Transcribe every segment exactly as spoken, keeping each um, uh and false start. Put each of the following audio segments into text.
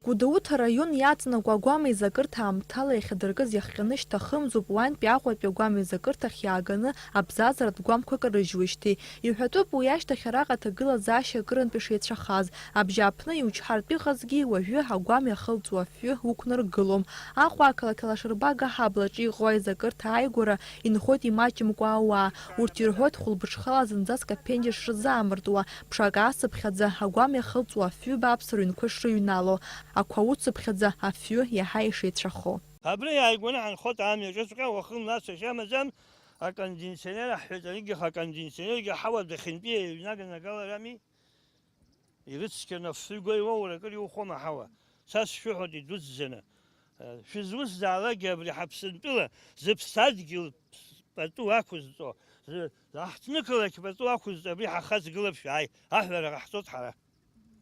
Гәдоуҭа араион иаҵанакуа агәам еизакырҭа аамҭала иахьадыркыз иахҟьаны шьҭахымзуп, уантәи Аҟәатәи агәам еизакырҭахь иааганы абзазаратә гәамқәа карыжьуеижьҭеи. Иҳәатәуп уи ашьҭахь араҟа аҭагылазаашьа акырынтә ишеицәахаз. Абжьааԥны иучҳартә иҟазгьы уажәы агәам иахылҵуа афҩы уқәнаргылом. Аҟәа ақалақь Алашырбага аҳаблаҿы иҟоу аизакырҭа ааигәара инхоит имаҷымкәа ауаа. Урҭ ирҳәоит хәылбыҽхала зынӡаск аԥенџьыр шырзаамыртуа, ԥшак аасыԥхьаӡа агәам иахылҵуа афҩы бааԥс рыҩнқәа шрыҩнало, ақәа уцыԥхьаӡа афҩы иаҳа ишеицәахо. Абри иааигәаны ҳанхоит амҩаҿыҵәҟьа, уахынла ацәашьа амаӡам, акондиционер аҳәҳәеит, анигьы акондиционергьы ҳауа дахьынтәи еиҩнаган агаларами? Ирыцқьаны афҩы гәеиуоур акыр иухәома ҳауа? Са сшәыҳәоит идуӡӡаны. Шәызусҭзаалакгьы абри ҳаԥсынтәыла зыԥсадгьыл пату ақәызҵо, зы-, аҳҭнықалақь пату ақәызҵо абри ҳахаҵгылап, шәааи, аҳәара ҟаҳҵоит ҳара.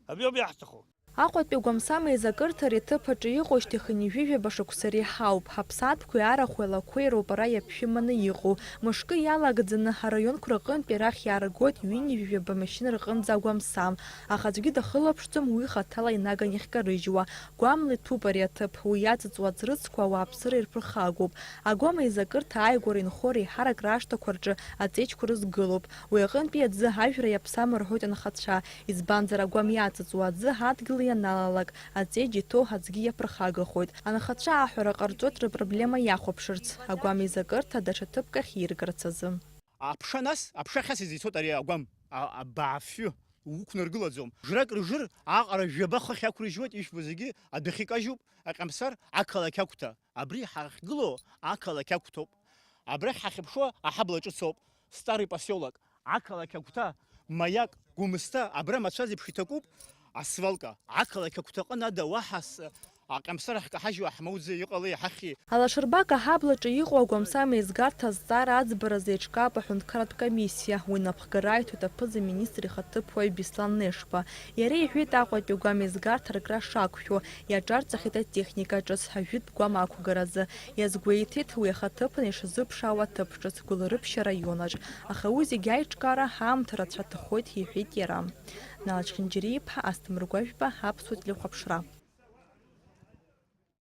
Абри ауп иаҳҭаху. Аҟәатәи агәамсам еизакырҭа ари аҭыԥ аҿы иҟоу шьҭахьынҩажәижәаба шықәса реиҳауп. Ҳаԥсаатәқәеи арахәи алақәеи роуп ара иаԥшәыманы иҟоу. Мышкы иалагӡаны араионқәа рҟынтә арахь иааргоит ҩынҩажәижәаба машьына рҟынӡа агәамсам. Аха аӡәгьы дахылаԥшӡом уи хаҭала инаган иахькарыжьуа. Гәамла иҭәуп ари аҭыԥ, уи иаҵыҵуа аӡрыцқәа ауааԥсыра ирԥырхагоуп. Агәам еизакырҭа ааигәара инхо реиҳарак рашҭақәа рҿы аҵеџьқәа рызгылоуп. Уи аҟынтәи аӡы ажәра иаԥсам рҳәоит анхацәа, избанзар агәам иаҵыҵуа аӡы адгьыл ианалалак, аҵеџь иҭоу аӡгьы иаԥырхагахоит. Анхацәа аҳәара ҟарҵоит рыпроблема иахәаԥшырц, агәам еизакырҭа даҽа ҭыԥк ахь иргарц азы. Аԥша нас, аԥша ахьасыз ицоит ари агәам, а-, абаафҩы, уқәнаргылаӡом. Жрак рыжыр, аҟара жәаба хыхь ақәрыжьуеит, ишәбо зегьы адәахьы икажьуп, аҟьамсар, ақалақь агәҭа. Абри ҳахьгылоу ақалақь агәҭоуп. Абрахь ҳахьыԥшуа аҳабла ҿыцоуп, Старый посёлок, ақалақь агәҭа, Маиак, Гәымсҭа, абра мацәаз еиԥш иҭакуп асвалка. Ақалақь агәҭаҟны ада уаҳа с-, аҟьамсар ахькаҳажьуа ҳмоуӡеи, иҟалеи, иҳахьи? Алашырбага аҳаблаҿы иҟоу агәамсам еизгарҭа азҵаара аӡбаразы еиҿкаап аҳәынҭқарратә комиссиа. Уи напхгара аиҭоит аԥыза-министр ихаҭыԥуаҩ Беслан Нешба. Иара иҳәеит, Аҟәатәи агәам еизгарҭа ркра шақәшәо, иаҿарҵахьеит атехника ҿыц ажәытә гәам ақәгаразы. Иазгәеиҭеит, уи ахаҭыԥан ишазыԥшаауа аҭыԥ ҿыц Гәылрыԥшь араионаҿ. Аха уи зегьы аиҿкаара аамҭа рацәа аҭахоит, иҳәеит иара. Нала Чхинџьариа-иԥҳа, Асҭамыр Гәажәба, Аԥсуа телехәаԥшра.